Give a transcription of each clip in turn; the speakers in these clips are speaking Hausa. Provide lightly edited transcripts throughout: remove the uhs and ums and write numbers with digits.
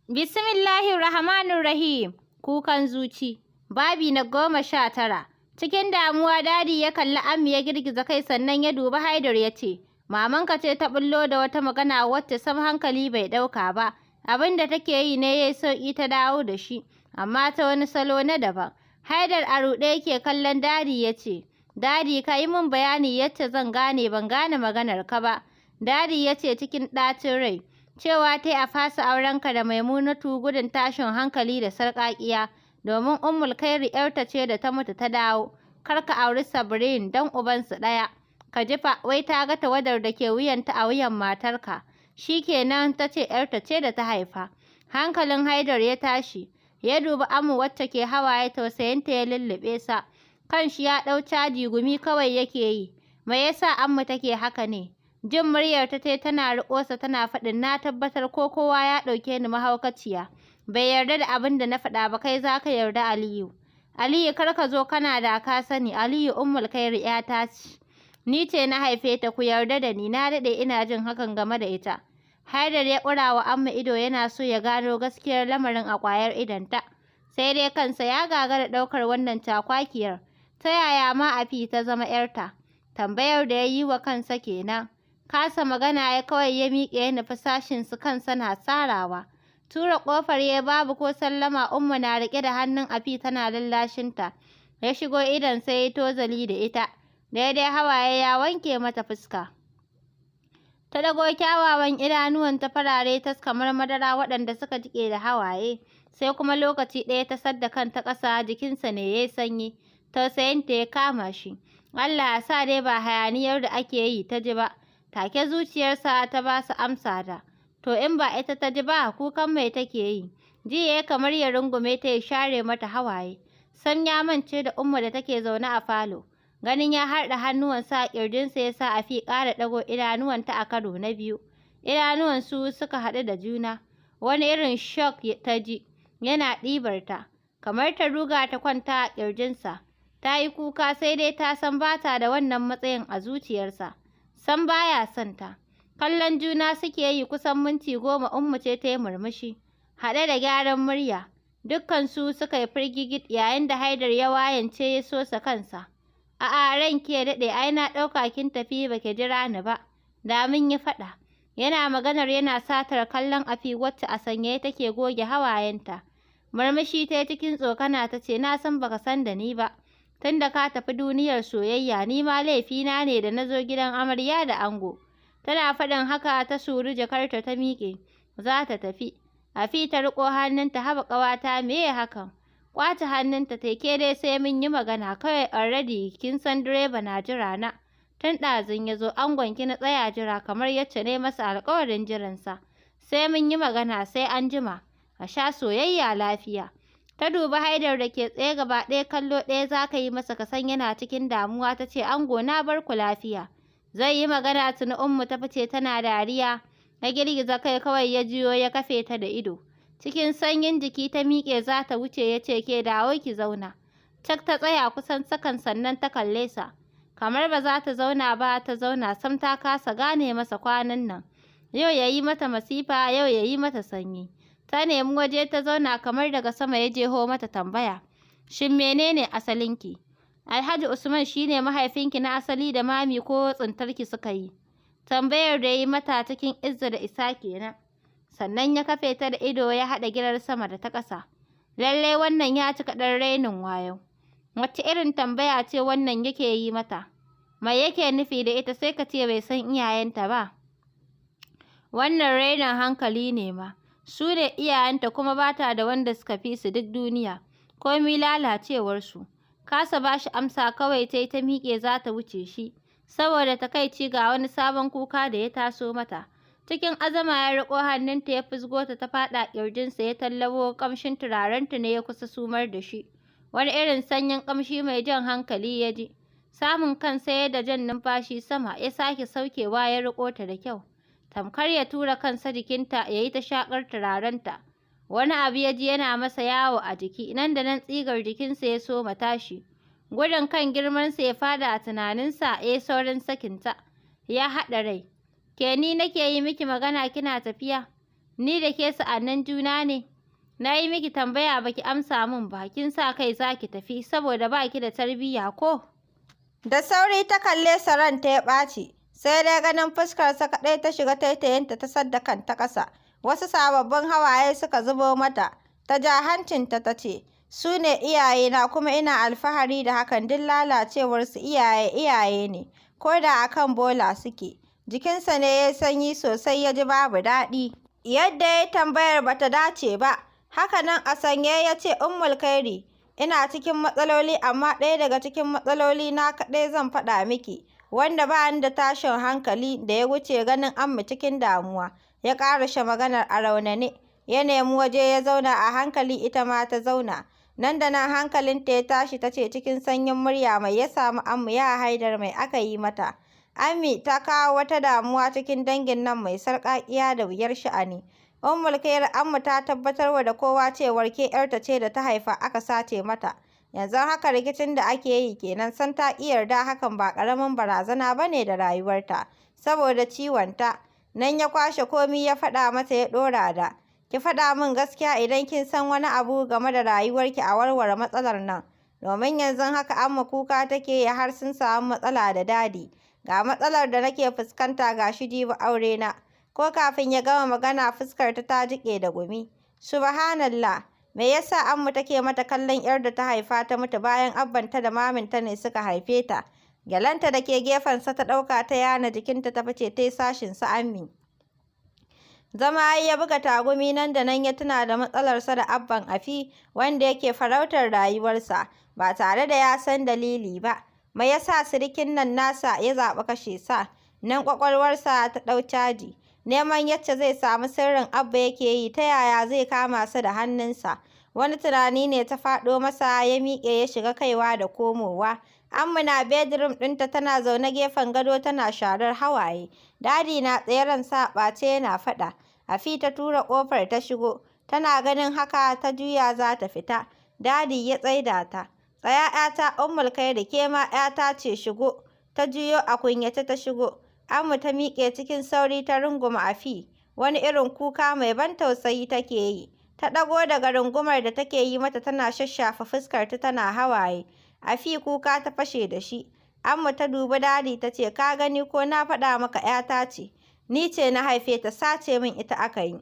Bismillahirrahmanirrahim. Kukan zuci. Babi na 19. Cikin damuwa Daddy ya kalli Ammi, ya girgiza kai, sannan ya dubi Haidar ya ce, "Mamanka ce ta ɓullo da wata magana wacce sam hankali bai ɗauka ba. Abin da take yi ne ya yi sauƙi ta dawo da shi, amma ta wani salo na daban." Haidar a ruɗe yake kallon Daddy ya ce, "Daddy, ka yi min bayani yacce zan gane, ban gane maganar ka ba." Daddy ya ce cikin ɗacin rai, "Cewa ta yi a fasa aurenka da Maimunatu gudun tashin hankali da sarƙaƙiya, domin Ummulkhairi 'yarta ce da ta mutu ta dawo. Kar ka auri Sabrin don ubansu ɗaya. Ka ji fa, wai ta ga tawadar da ke wuyanta a wuyan matarka. Shi kenan ta ce 'yarta ce da ta haifa." Hankalin Haidar ya tashi. Ya dubi Ammu wacce ke hawaye, tausayinta ya lulluɓe sa. Kanshi ya ɗau caji, gumi kawai yake yi. Me ya sa Ammu take haka ne? Jin muryarta ta yi tana riƙo sa tana faɗin, "Na tabbatar ko kowa ya ɗauke ni mahaukaciya, bai yarda da abin da na faɗa ba, kai za ka yarda, Aliyu. Aliyu, kar ka zo kana da ka sani. Aliyu, Ummulkhairi 'yata ce. Ni ce na haife ta, ku yarda da ni, na daɗe ina jin hakan game da ita." Haidar ya ƙura wa Amma ido, yana so ya gano gaskiyar lamarin a ƙwayar idonta. Sai dai kansa ya gagara ɗaukar wannan cakwakiyar. Ta yaya ma Afi ta zama 'yarta? Tambayar da ya yi wa kansa kenan. Kasa magana ya kawai ya miƙe ya nufi sashinsu, kansa na sarawa. Tura ƙofar ya babu ko sallama, Umma na riƙe da hannun Afi tana lallashinta. Ya shigo, idonsa ya yi tozali da ita. Daidai hawaye ya wanke mata fuska. Ta ɗago kyawawan idanuwanta farare tas kamar madara waɗanda suka jiƙe da hawaye. Sai kuma lokaci ɗaya ta sadda kanta ƙasa, jikinsa ne ya yi sanyi. Tausayinta ya kama shi. Allah ya sa dai ba hayaniyar da ake yi ta ji ba. Take zuciyarsa ta ba su amsa da, to in ba ita ta ji ba, kukan mai take yi? Ji ya kamar ya rungume ta ya share mata hawaye. Sam ya mance da Umma da take zaune a falo. Ganin ya harɗe hannuwansa a ƙirjinsa ya sa Afi ƙara ɗago idanuwanta a karo na biyu. Idanuwansu suka haɗu da juna. Wani irin shock ta ji yana ɗibar ta, kamar ta ruga ta kwanta a ƙirjinsa ta yi kuka, sai dai ta san ba ta da wannan matsayin a zuciyarsa. Sam ba ya son ta. Kallon juna suke yi kusan minti 10. Ummu ce ta yi murmushi haɗe da gyaran murya. Dukkansu suka yi firgigit yayin da Haidar ya wayance ya sosa kansa. "A'a, ranki ya daɗe, ai na ɗauka kin tafi ba ki jira ni ba. Da mun yi faɗa." Yana maganar yana satar kallon Afi wacce a sanyaye take goge hawayenta. Murmushi ta yi cikin tsokana ta ce, "Na san baka san da ni ba, tunda ka tafi duniyar soyayya, ni ma laifina ne da na zo gidan amarya da ango." Tana faɗin haka ta suri jakarta ta miƙe, za ta tafi. Afi ta riƙo hannunta, "Haba ƙawata, meye hakan?" Ƙwace hannunta ta, "Ke dai sai mun yi magana kawai, already kin san direba na jira na. Tun ɗazun ya zo, angonki na tsaya jira kamar yacce na yi masa alƙawarin jiransa. Sai mun yi magana, sai an jima. A sha soyayya lafiya." Ta dubi Haidar da ke tsaye gaba ɗaya, kallo ɗaya za ka yi masa ka san yana cikin damuwa, ta ce, "Ango, na bar ku lafiya." Zai yi magana tuni Ummu ta fice tana dariya. Ya girgiza kai kawai, ya juyo ya kafe ta da ido. Cikin sanyin jiki ta miƙe za ta wuce, ya ce, "Ke, dawo ki zauna." Cak ta tsaya kusan sakan sannan ta kalle sa. Kamar ba za ta zauna ba ta zauna, sam ta kasa gane masa kwanan nan. Yau ya yi mata masifa, yau ya yi mata sanyi. Ta nemi waje ta zauna, kamar daga sama ya jeho mata tambaya. "Shin menene asalinki? Alhaji Usman shi ne mahaifinki na asali da Mami, ko tsintarki suka yi?" Tambayar da ya yi mata cikin izza da isa kenan. Sannan ya kafe ta da ido, ya haɗa girar sama da ta ƙasa. Lallai wannan ya cika ɗan rainin wayo. Wacce irin tambaya ce wannan yake yi mata? Mai yake nufi da ita, sai ka ce bai san iyayenta ba? Wannan rainin hankali ne ma. Su ne iyayenta kuma ba ta da wanda suka fi su duk duniya, komi lalacewarsu. Kasa ba shi amsa kawai ta yi, ta miƙe za ta wuce shi. Saboda takaici ga wani sabon kuka da ya taso mata. Cikin azama ya riƙo hannunta ya fusgo ta, ta faɗa ƙirjinsa ya tallabo, ƙamshin turarenta ne ya kusa sumar da shi. Wani irin sanyin ƙamshi mai jan hankali ya ji. Samun kansa ya da jan numfashi sama, ya sake saukewa, ya riƙo ta da kyau. Tamkar ya tura kansa jikinta ya yi ta shaƙar turarenta. Wani abu ya ji yana masa yawo a jiki, nan da nan tsigar jikinsa ya soma tashi. Gudun kan girmansa ya faɗi a tunaninsa, ya yi saurin sakinta. Ya haɗa rai. "Ke, ni nake yi miki magana kina tafiya?" Ni da ke sa'annin juna ne? Na yi miki tambaya ba ki amsa min ba, kin sa kai za ki tafi, saboda ba ki da tarbiyya ko? Da sauri ta kalle sa ranta ya ɓaci, sai dai ganin fuskarsa kaɗai ta shiga taitayinta ta sadda kanta ƙasa. Wasu sababbin hawaye suka zubo mata. Ta ja hancinta ta ce, su ne iyayena kuma ina alfahari da hakan, duk lalacewarsu iyaye iyaye ne, ko da a kan bola suke. Jikinsa ne ya yi sanyi sosai ya ji babu daɗi. Yadda ya yi tambayar ba ta dace ba. Haka nan a sanyaye ya ce, Ummulkhairi, ina cikin matsaloli amma ɗaya daga cikin matsalolina kaɗai zan faɗa miki, wanda ba ni da tashin hankali da ya wuce ganin Ammi cikin damuwa. Ya ƙarashe maganar a raunane. Ya nemi waje ya zauna a hankali ita ma ta zauna. Nan da nan hankalinta ya tashi ta ce cikin sanyin murya, mai ya samu Ammi, ya Haidar, mai aka yi mata? Ammi ta kawo wata damuwa cikin dangin nan mai sarƙaƙiya da wuyar sha'ani. Ummulkhairi, Ammi ta tabbatarwa da kowa cewar ke 'yarta ce da ta haifa aka sace mata. Yanzu haka rikicin da ake yi kenan, sam ta ƙi yarda hakan ba ƙaramin barazana ba ne da rayuwarta, saboda ciwonta. Nan ya kwashe komi ya faɗa mata ya ɗora da, ki faɗa min gaskiya idan kin san wani abu game da rayuwarki a warware matsalar nan. Domin yanzu haka Amma kuka take yi har sun samu matsala da Daddy. Ga matsalar da nake fuskanta ga shi jibi aurena. Ko kafin ya gama magana fuskarta ta jiƙe da gumi. Subhanallah! Me ya sa Amma take mata kallon 'yar da ta haifa ta mutu bayan abbanta da maminta ne suka haife ta? Gyalenta da ke gefensa ta ɗauka ta yana jikinta ta fice ta yi sashin su Ammi. Zama ya buga tagumi, nan da nan ya tuna da matsalarsa da Abban Afi, wanda yake farautar rayuwarsa, ba tare da ya san dalili ba. Me ya sa sirikin nan nasa ya zaɓi kashe sa? Nan ƙwaƙwalwarsa ta ɗau caji. Neman yacce zai samu sirrin Abba yake yi, ta yaya zai kama sa da hannunsa. Wani tunani ne ta faɗo masa, ya miƙe ya shiga kaiwa da komowa. Amma na bedroom ɗinta tana zaune gefen gado tana sharar hawaye. Daddy na tsaye ransa a ɓace yana faɗa. Afi ta tura ƙofar ta shigo. Tana ganin haka ta juya za ta fita. Daddy ya tsaida ta. Tsaya 'yata Ummulkhairi, ke ma 'yata ce, shigo. Ta juyo a kunyace ta shigo. Amma ta miƙe cikin sauri ta rungumi Afi. Wani irin kuka mai ban tausayi take yi. Ta ɗago daga rungumar da take yi mata tana shashshafa fuskarta tana hawaye. Afi kuka ta fashe da shi. Amma ta dubi Daddy ta ce, ka gani ko, na faɗa maka 'yata ce. Ni ce na haife ta, sace min ita aka yi.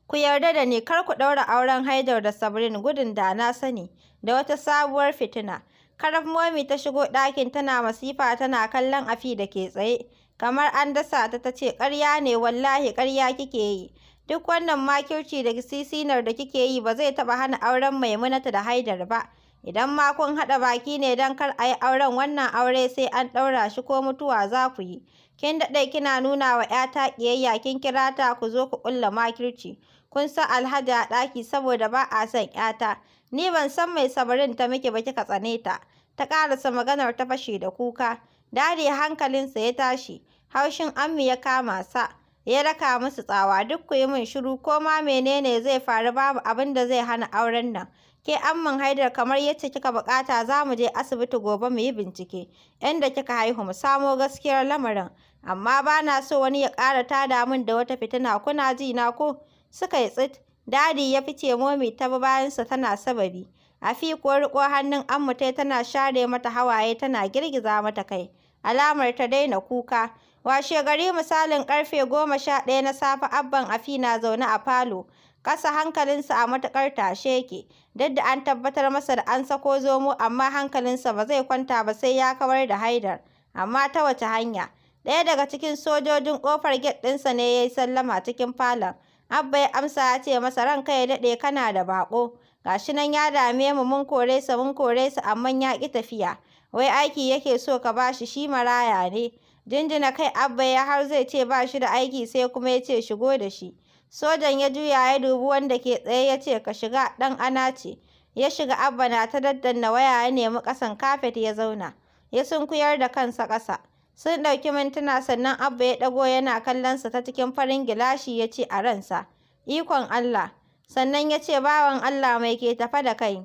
Ku yarda da ni, kar ku ɗaura auren Haidar da Sabrin, gudun da na sani da wata sabuwar fitina. Karaf Momi ta shigo ɗakin tana masifa tana kallon Afi da ke tsaye kamar an dasa ta, ta ce, ƙarya ne, wallahi ƙarya kike yi. Duk wannan makirci da sisinar da kike yi ba zai taɓa hana auren Maimunatu da Haidar ba. Idan ma kun haɗa baki ne don kar a yi auren, wannan aure sai an ɗaura shi ko mutuwa za ku yi. Kin daɗe kina nuna wa 'yata ƙiyayya, kin kira ta ku zo ku ƙulla makirci. Kun sa Alhaji a ɗaki saboda ba a son 'yata. Ni ban san mai Sabrin ta miki ba kika tsane ta. Ta ƙarasa maganar ta fashe da kuka. Daddy hankalinsa ya tashi. Haushin Ammi ya kama sa. Ya daka musu tsawa, duk ku yi min shiru, ko ma menene zai faru babu abin da zai hana auren nan. Ke Ammin Haidar, kamar yacce kika buƙata, za mu je asibiti gobe mu yi bincike inda kika haihu, mu samo gaskiyar lamarin. Amma ba na so wani ya ƙara tada min da wata fitina, kuna ji na ko? Suka yi tsit. Daddy ya fice, Momi ta bi bayansa tana sababi. Afi kuwa riƙo hannun Amma tai tana share mata hawaye tana girgiza mata kai, alamar ta daina kuka. Washegari misalin ƙarfe 11 na safe, Abban Afi na zaune a falo ƙasa, hankalinsa a matuƙar tashe yake. Duk da an tabbatar masa da an sako zomo, amma hankalinsa ba zai kwanta ba sai ya kawar da Haidar. Amma ta wace hanya? Ɗaya daga cikin sojojin ƙofar gate ɗinsa ne ya yi sallama cikin falon. Abba ya amsa ya ce masa, ranka ya daɗe, kana da baƙo. Ga shi nan ya dame mu, mun kore sa, mun kore sa, amma ya ƙi tafiya. Wai aiki yake so ka ba shi, shi maraya ne. Jinjina kai Abba ya har zai ce ba shi da aiki, sai kuma ya ce, shigo da shi. Sojan ya juya ya dubi wanda ke tsaye ya ce, ka shiga, ɗan Anace. Ya shiga. Abba na ta daddanna waya ya nemi ƙasan kafet ya zauna. Ya sunkuyar da kansa ƙasa. Sun ɗauki mintuna sannan Abba ya ɗago yana kallon sa ta cikin farin gilashi ya ce a ransa, ikon Allah. Sannan ya ce, bawan Allah, mai ke tafe da kai?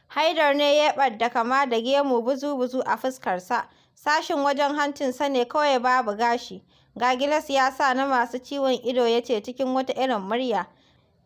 Haidar ne ya ɓadda kama da gemu buzu-buzu a fuskarsa. Sashin wajen hancinsa ne kawai babu gashi. Ga gilas ya sa na masu ciwon ido, ya ce cikin wata irin murya.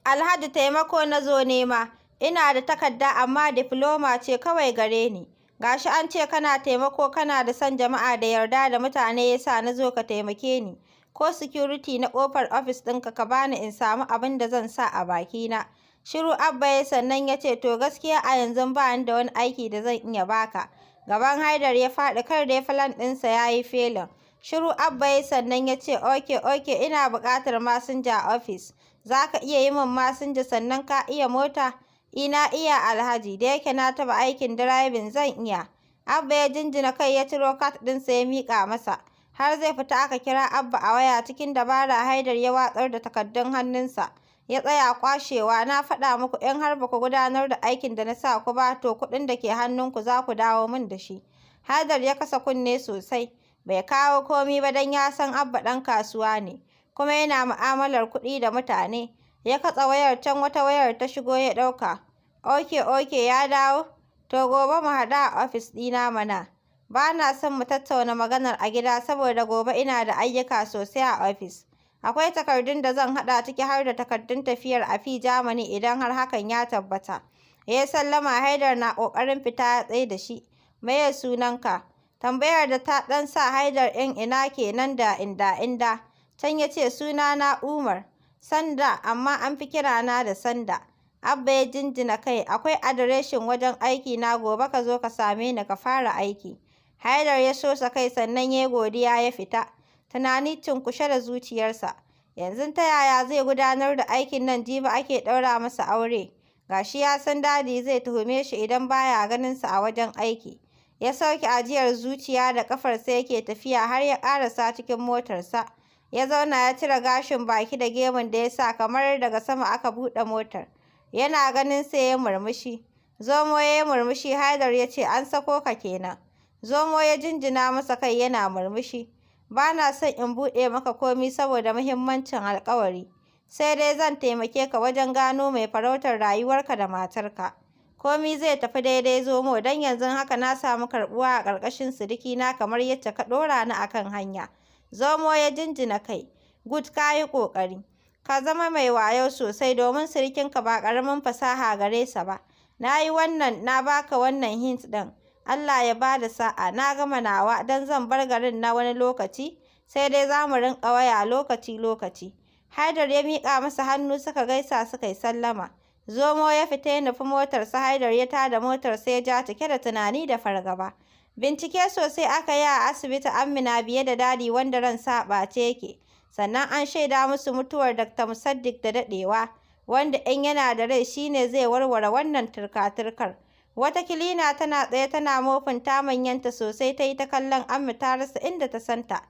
Alhaji, taimako na zo nema. Ina da takarda amma difloma ce kawai gare ni. Ga shi an ce kana taimako, kana da son jama'a da yarda da mutane, ya sa na zo ka taimake ni. Ko security na ƙofar ofis ɗinka ka ba ni in samu abin da zan sa a bakina. Shiru Abba ya yi, sannan ya ce, to gaskiya a yanzu ba ni da wani aiki da zan iya ba ka. Gaban Haidar ya faɗi, kar dai plan ɗinsa ya yi failing. Shiru Abba ya yi, sannan ya ce, okay, ina buƙatar masinja a ofis. Za ka iya yi min masinja, sannan ka iya mota? I, na iya Alhaji, da yake na taɓa aikin driving, zan iya. Abba ya jinjina kai, ya ciro card ɗinsa ya miƙa masa. Har zai fita aka kira Abba a waya. Cikin dabara Haidar ya watsar da takardun hannunsa. Ya tsaya kwashewa. Na faɗa muku, in har ba ku gudanar da aikin da na sa ku ba, to kuɗin da ke hannunku za ku dawo min da shi. Haidar ya kasa kunne sosai. Bai kawo komi ba don ya san Abba ɗan kasuwa ne, kuma yana mu'amalar kuɗi da mutane. Ya katse wayar, can wata wayar ta shigo, ya ɗauka. Okay, ya dawo? To gobe mu haɗu a ofis ɗina mana. Ba na son mu tattauna maganar a gida saboda gobe ina da ayyuka sosai a ofis. Akwai takardun da zan haɗa, ciki har da takardun tafiyar Afi Germany idan har hakan ya tabbata. Ya yi sallama. Haidar na ƙoƙarin fita ya tsai da shi. Meye sunanka? Tambayar da ta ɗan sa Haidar ɗin ina kenan da inda-inda. Can ya ce, sunana Umar Sanda, amma an fi kirana da Sanda. Abba ya jinjina kai. Akwai adireshin wajen aikina, gobe ka zo ka same ni ka fara aiki. Haidar ya sosa kai, sannan ya yi godiya ya fita. Tunani cunkushe da zuciyarsa. Yanzu ta yaya zai gudanar da aikin nan, jibi ake ɗaura masa aure? Ga shi ya san Daddy zai tuhume shi idan ba ya ganinsa a wajen aiki. Ya sauke ajiyar zuciya, da ƙafarsa yake tafiya har ya ƙarasa cikin motarsa. Ya zauna, ya cire gashin baki da gemun da ya sa kamar daga sama aka buɗe motar. Yana ganin sa ya yi murmushi. Zomo ya yi murmushi. Haidar ya ce, an sako ka kenan. Zomo ya jinjina masa kai yana murmushi. Ba na son in buɗe maka komi saboda muhimmancin alƙawari. Sai dai zan taimake ka wajen gano mai farautar rayuwarka da matarka. Komi zai tafi daidai, Zomo, don yanzu haka na samu karɓuwa a ƙarƙashin sirikina kamar yacce ka ɗora ni a kan hanya. Zomo ya jinjina kai. Good, ka yi ƙoƙari. Ka zama mai wayo sosai, domin sirikinka ba ƙaramin fasaha gare sa ba. Na yi wannan, na ba ka wannan hint ɗin. Allah ya ba da sa'a. Na gama nawa, don zan bar garin na wani lokaci, sai dai za mu rinƙa waya lokaci-lokaci. Haidar ya miƙa masa hannu, suka gaisa, suka yi sallama. Zomo ya fita ya nufi motarsa. Haidar ya tada motarsa ya ja, cike da tunani da fargaba. Bincike sosai aka yi a asibiti. Ammi na biye da Daddy, wanda ransa a ɓace yake. Sannan an shaida musu mutuwar Dr. Musaddiq da daɗewa, wanda in yana da rai shi ne zai warware wannan turka-turkar. Wata cleaner tana tsaye tana mopping, ta manyanta sosai, ta yi ta kallon Ammi, ta rasa inda ta san ta.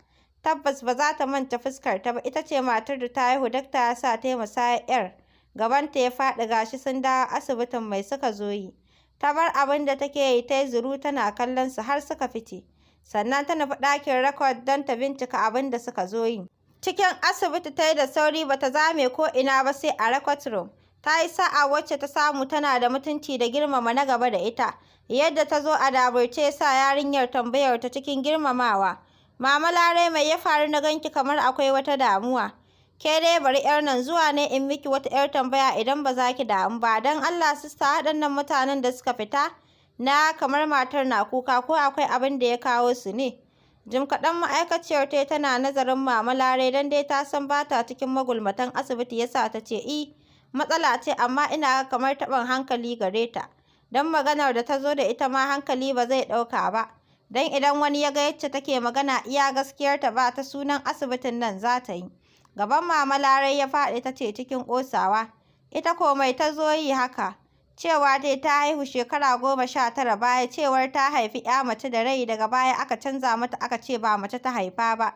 Tabbas ba za ta manta fuskarta ba, ita ce matar da ta haihu dakta ya sa ta yi musayar 'yar. Gabanta ya faɗi, ga shi sun dawo asibitin, mai suka zo yi? Ta bar abin da take yi, ta yi zuru tana kallon su har suka fice. Sannan ta nufi ɗakin record don ta bincika abin da suka zo yi. Cikin asibiti ta yi da sauri, ba ta zame ko ina ba sai a record room. Ta yi sa'a wacce ta samu tana da mutunci da girmama na gaba da ita. Yadda ta zo a daburce ya sa yarinyar tambayar ta cikin girmamawa. Mama Larai, mai ya faru na ganki kamar akwai wata damuwa? Ke dai bari 'yar nan, zuwa ne in miki wata 'yar tambaya idan ba za ki damu ba. Don Allah sister, waɗannan mutanen da suka fita, na kamar matar na kuka, ko akwai abin da ya kawo su ne? Jim kaɗan ma'aikaciyar ta yi tana nazarin Mama Larai, don dai ta san ba ta cikin magulmatan asibiti ya sa ta ce, I, matsala ce, amma ina ga kamar taɓin hankali gare ta. Don maganar da ta zo da ita ma hankali ba zai ɗauka ba. Don idan wani ya ga yacce take magana, iya gaskiyarta ba ta sunan asibitin nan za ta yi. Gaban Mama Larai ya faɗi, ta ce cikin ƙosawa, ita ko mai ta zo yi haka? Cewa dai ta haihu shekara 19 baya, cewar ta haifi 'ya mace da rai, daga baya aka canza mata, aka ce ba mace ta haifa ba.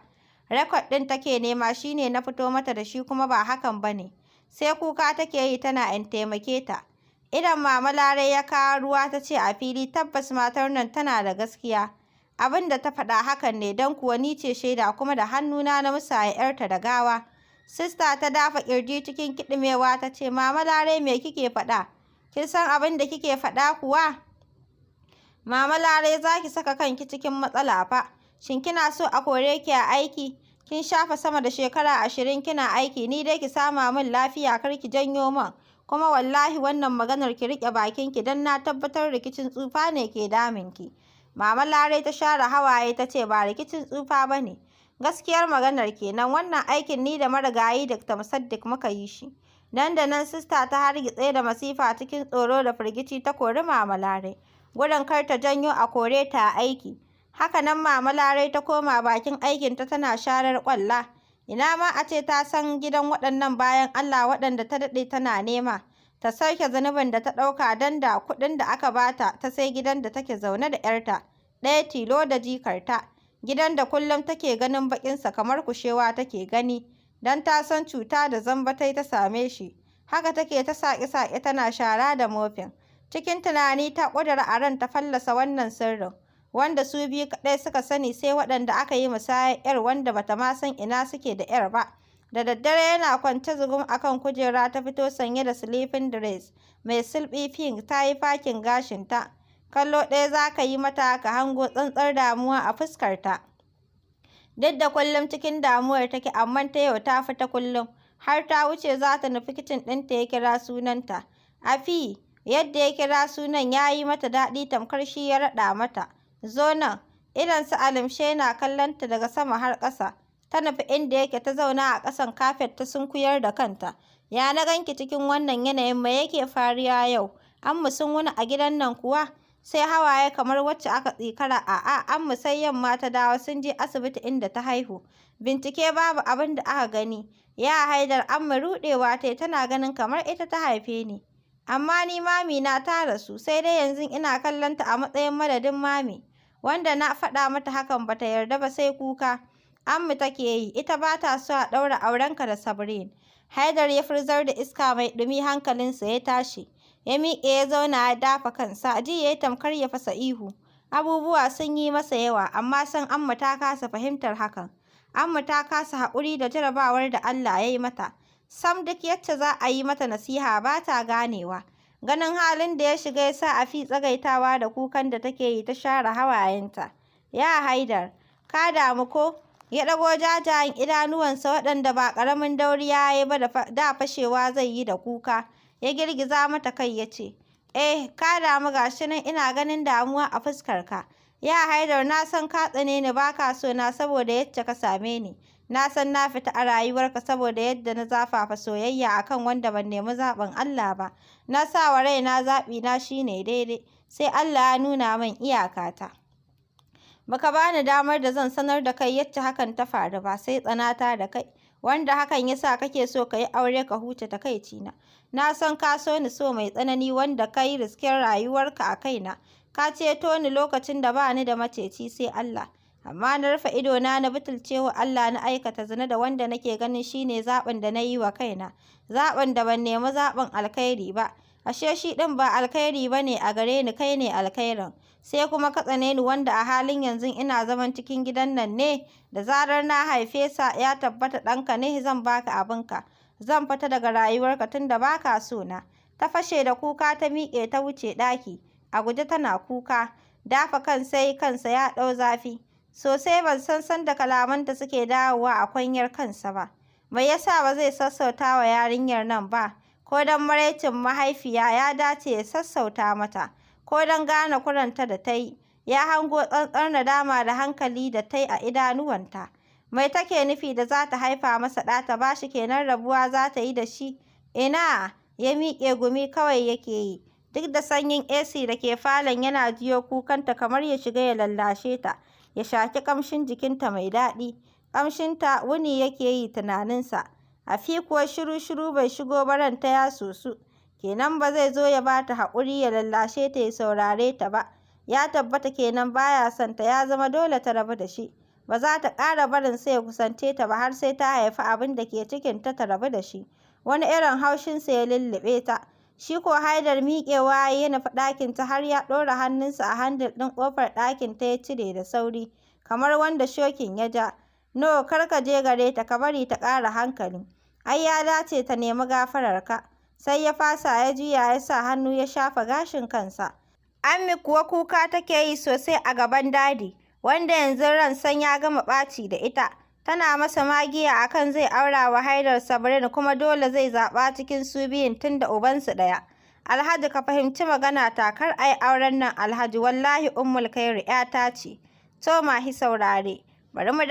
Record ɗin take nema, shi ne na fito mata da shi, kuma ba hakan ba ne. Sai kuka take yi tana in taimake ta. Idon Mama Larai ya kawo ruwa, ta ce a fili, tabbas matar nan tana da gaskiya. Abin da ta faɗa hakan ne, don kuwa ni ce shaida, kuma da hannuna na musaya 'yarta da gawa. Sister ta dafa ƙirji cikin kiɗimewa, ta ce, Mama Larai, me kike faɗa? Kin san abin da kike faɗa kuwa? Mama Larai, za ki saka kanki cikin matsala fa. Shin kina so a kore ki a aiki? Kin shafe sama da shekara 20 kina aiki, ni dai ki sama min lafiya kar ki janyo min. Kuma wallahi wannan maganar ki riƙe bakinki don na tabbatar rikicin tsufa ne ke damunki. Mama Larai ta share hawaye ta ce ba rikicin tsufa ba ne. Gaskiyar maganar kenan, wannan aikin ni da marigayi Dr. Musaddiƙ muka yi shi. Nan da nan sista ta hargitse da masifa cikin tsoro da firgici ta kori Mama Larai. Gudun kar ta janyo a kore ta a aiki. Haka nan Mama Larai ta koma bakin aikinta tana sharar ƙwalla. Ina ma a ce ta san gidan waɗannan bayan Allah waɗanda ta daɗe tana nema. Ta sauke zunubin da ta ɗauka don da kuɗin da aka ba ta ta sai gidan da take zaune da 'yarta ɗaya tilo da jikarta. Gidan da kullum take ganin baƙinsa kamar kushewa take gani, don ta san cuta da zamba ta yi ta same shi. Haka take ta saƙe-saƙe tana shara da mofin. Cikin tunani ta ƙudura a ranta fallasa wannan sirrin, wanda su biyu kaɗai suka sani sai waɗanda aka yi musayar 'yar wanda ba ta ma san ina suke da 'yar ba. Da daddare yana kwance zugum a kan kujera ta fito sanye da sleeping dress mai sulɓi pink ta yi fakin gashinta. Kallo ɗaya za ka yi mata ka hango tsantsar damuwa a fuskarta. Duk da kullum cikin damuwar take amma ta yau ta fi ta kullum. Har ta wuce za ta nufi kicin ɗinta ya kira sunanta. Afi! Yadda ya kira sunan ya yi mata daɗi tamkar shi ya raɗa mata. Zo nan. Idonsa a lumshe yana kallon ta daga sama har ƙasa. Ta nufi inda yake ta zauna a ƙasan kafet ta sunkuyar da kanta. Ya na ganki cikin wannan yanayin, me yake faruwa yau? Ammu sun wuni a gidan nan kuwa? Sai hawaye kamar wacce aka tsikara. A'a, Ammu sai yamma ta dawo, sun je asibiti inda ta haihu. Bincike babu abin da aka gani. Ya Haidar, Ammu ruɗewa ta yi tana ganin kamar ita ta haife ni. Amma ni mamina ta rasu, sai dai yanzu ina kallon ta a matsayin madadin mami. Wanda na faɗa mata hakan ba ta yarda ba sai kuka Ammu take yi, ita ba ta so a ɗaura aurenka da Sabrine. Haidar ya furzar da iska mai ɗumi hankalinsa ya tashi. Ya miƙe ya zauna ya dafa kansa, ji ya yi tamkar ya fasa ihu. Abubuwa sun yi masa yawa, amma sam Amma ta kasa fahimtar hakan. Amma ta kasa haƙuri da jarabawar da Allah ya yi mata. Sam duk yacce za a yi mata nasiha ba ta ganewa. Ganin halin da ya shiga ya sa Afi tsagaitawa da kukan da take yi ta share hawayenta. Ya Haidar, ka damu ko? Ya ɗago jajayen idanuwansa waɗanda ba ƙaramin dauriya ya yi ba da fashewa zai yi da kuka. Ya girgiza mata kai ya ce, eh, ka damu ga shi nan ina ganin damuwa a fuskarka. Ya Haidar, na san ka tsane ni ba ka so na saboda yacce ka same ni. Na san na fita a rayuwarka saboda yadda na zafafa soyayya a kan wanda ban nemi zaɓin Allah ba. Na sa wa raina zaɓina shi ne daidai, sai Allah ya nuna min iyakata. Ba ka ba ni damar da zan sanar da kai yacce hakan ta faru ba, sai tsanata da kai, wanda hakan ya sa kake so ka yi aure ka huce takaicina. Na san ka so ni so mai tsanani wanda ka yi riskin rayuwarka a kaina. Ka ceto ni lokacin da ba ni da maceci sai Allah. Amma na rufe idona na butulce wa Allah na aikata zina da wanda nake ganin shi ne zaɓin da na yi wa kaina. Zaɓin da ban nemi zaɓin alkhairi ba. Ashe shi ɗin ba alkhairi ba ne a gare ni, kai ne alkhairin. Sai kuma ka tsane ni wanda a halin yanzu ina zaman cikin gidan nan ne, da zarar na haife sa ya tabbata ɗanka ne zan baka abinka. Zan fita daga rayuwarka tunda ba ka so na. Ta fashe da kuka ta miƙe ta wuce ɗaki. A guje tana kuka. Dafa kansa ya yi, kansa ya ɗau zafi. Sosai ban san sanda kalamanta suke dawowa a kwanyar kansa ba. Mai ya sa ba zai sassauta wa yarinyar nan ba? Ko don maraicin mahaifiya ya dace ya sassauta mata. Ko don gane kurenta da ta yi. Ya hango tsantsar nadama da hankali da ta yi a idanuwanta. Mai take nufi da za ta haifa masa ɗa ta ba shi kenan rabuwa za ta yi da shi? Ina! Ya miƙe gumi kawai yake yi. Duk da sanyin AC da ke falon yana jiyo kukanta kamar ya shiga ya lallashe ta, ya shaƙi ƙamshin jikinta mai daɗi. Ƙamshinta wuni yake yi tunaninsa. Afi kuwa shiru-shiru bai shigo ba ranta ya sosu. Kenan ba zai zo ya ba ta haƙuri ya lallashe ta ya saurare ta ba. Ya tabbata kenan ba ya son ta, ya zama dole ta rabu da shi. Ba za ta ƙara barinsa ya kusance ta ba har sai ta haifi abin da ke cikinta ta rabu da shi. Wani irin haushinsa ya lulluɓe ta. Shi ko Haidar miƙewa ya yi ya nufi ɗakinta har ya ɗora hannunsa a handil ɗin ƙofar ɗakinta ya cire da sauri, kamar wanda shokin ya ja. No, kar ka je gare ta, ka bari ta ƙara hankali. Ai ya dace ta nemi gafararka. Sai ya fasa ya juya ya sa hannu ya shafa gashin kansa. Ammi kuwa kuka take yi sosai a gaban Dadi, wanda yanzu ransa ya gama ɓaci da ita. Tana masa magiya a kan zai aura wa Haidar Sabrin, kuma dole zai zaɓa cikin su biyun tunda ubansu ɗaya. Alhaji, ka fahimci maganata, kar a yi auren nan Alhaji, wallahi Ummulkhairu 'yata ce. To masu saurare, bari mu